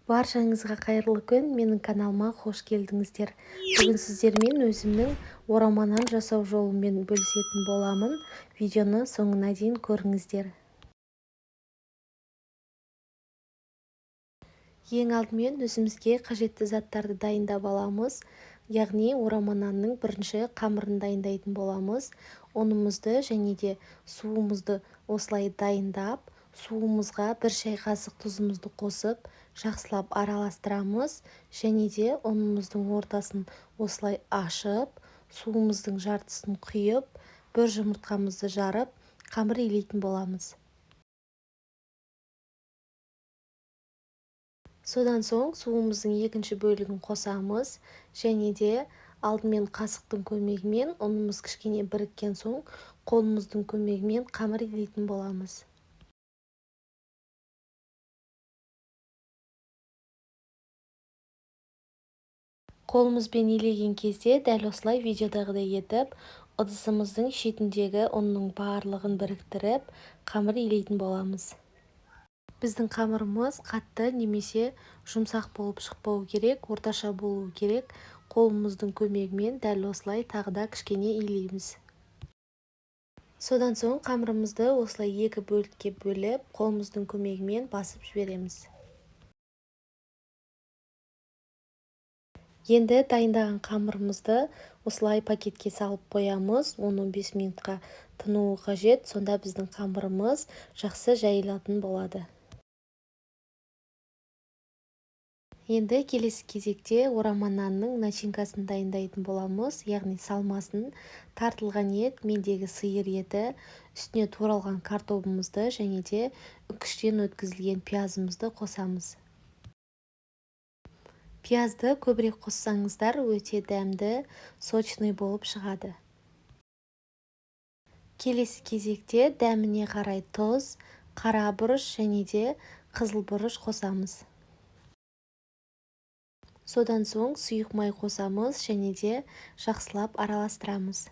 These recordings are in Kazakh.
Баршаңызға қайырлы күн! Менің каналыма қош келдіңіздер! Бүгін сіздермен өзімнің орама нан жасау жолыммен бөлісетін боламын. Видеоны соңына дейін көріңіздер. Ең алдымен өзімізге қажетті заттарды дайындап аламыз. Яғни орама нанның бірінші қамырын дайындайтын боламыз. Ұнымызды және де суымызды осылай дайындап, суымызға 1 шай қасық тұзымызды қосып, жақсылап араластырамыз. Және де ұнымыздың ортасын осылай ашып, суымыздың жартысын құйып, 1 жұмыртқамызды жарып, қамыр илейтін боламыз. Содан соң суымыздың екінші бөлігін қосамыз. Және де алдымен қасықтың көмегімен ұнымыз кішкене біріккен соң, қолымыздың көмегімен қамыр илейтін боламыз. Қолымызбен илеген кезде дәл осылай видеодағыдай етіп, ыдысымыздың шетіндегі ұнның барлығын біріктіріп, қамыр илейтін боламыз. Біздің қамырымыз қатты немесе жұмсақ болып шықпау керек, орташа болу керек. Қолымыздың көмегімен дәл осылай тағы да кішкене илейміз. Содан соң қамырымызды осылай екі бөлікке бөліп, қолымыздың көмегімен басып жібереміз. Енді дайындаған қамырымызды осылай пакетке салып қоямыз. 10-15 минутқа тынуы қажет. Сонда біздің қамырымыз жақсы жайылатын болады. Енді келесі кезекте орама нанның начинкасын дайындайтын боламыз, яғни салмасын. Тартылған ет, мендегі сиыр еті, үстіне туралған картобымызды және де үкіштен өткізілген пиязымызды қосамыз. Пиязды көбірек қоссаңыздар, өте дәмді, сочный болып шығады. Келесі кезекте дәміне қарай тұз, қара бұрыш және де қызыл бұрыш қосамыз. Содан соң сұйық май қосамыз және де жақсылап араластырамыз.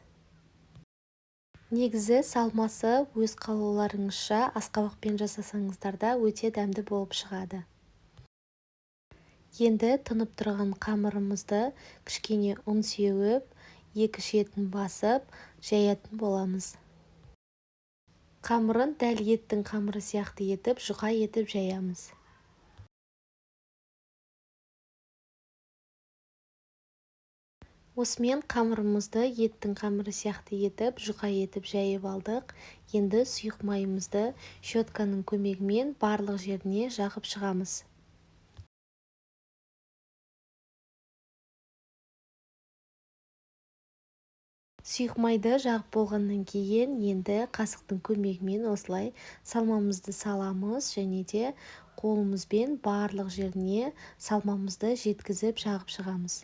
Негізі салмасы өз қалауларыңызша асқабақпен жасасаңыздар да өте дәмді болып шығады. Енді тынып тұрған қамырымызды кішкене ұн сеуіп, екі шетін басып, жаятын боламыз. Қамырын дәл еттің қамыры сияқты етіп, жұқа етіп жаямыз. Осымен қамырымызды еттің қамыры сияқты етіп, жұқа етіп жайып алдық. Енді сұйық майымызды щетканың көмегімен барлық жеріне жағып шығамыз. Сұйық майды жағып болғаннан кейін енді қасықтың көмегімен осылай салмамызды саламыз және де қолымызбен барлық жеріне салмамызды жеткізіп жағып шығамыз.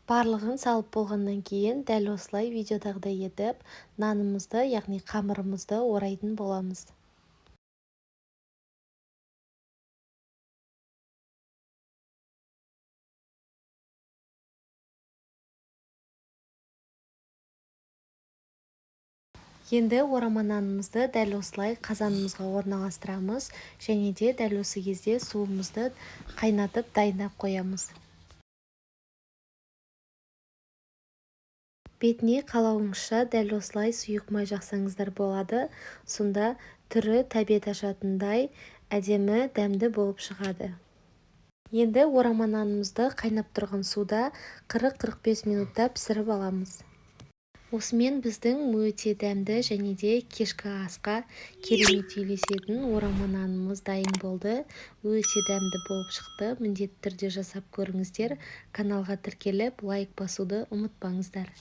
Барлығын салып болғаннан кейін дәл осылай видеодағыдай етіп нанымызды, яғни қамырымызды орайтын боламыз. Енді орама нанымызды дәл осылай қазанымызға орналастырамыз және де дәл осы кезде суымызды қайнатып дайындап қоямыз. Бетіне қалауыңызша дәл осылай сұйық май жақсаңыздар болады. Сонда түрі тәбет ашатындай әдемі, дәмді болып шығады. Енді орама нанымызды қайнап тұрған суда 40-45 минутта пісіріп аламыз. Осымен біздің өте дәмді және де кешкі асқа керемет үйлесетін орама нанымыз дайын болды. Өте дәмді болып шықты. Міндетті түрде жасап көріңіздер. Каналға тіркеліп, лайк басуды ұмытпаңыздар.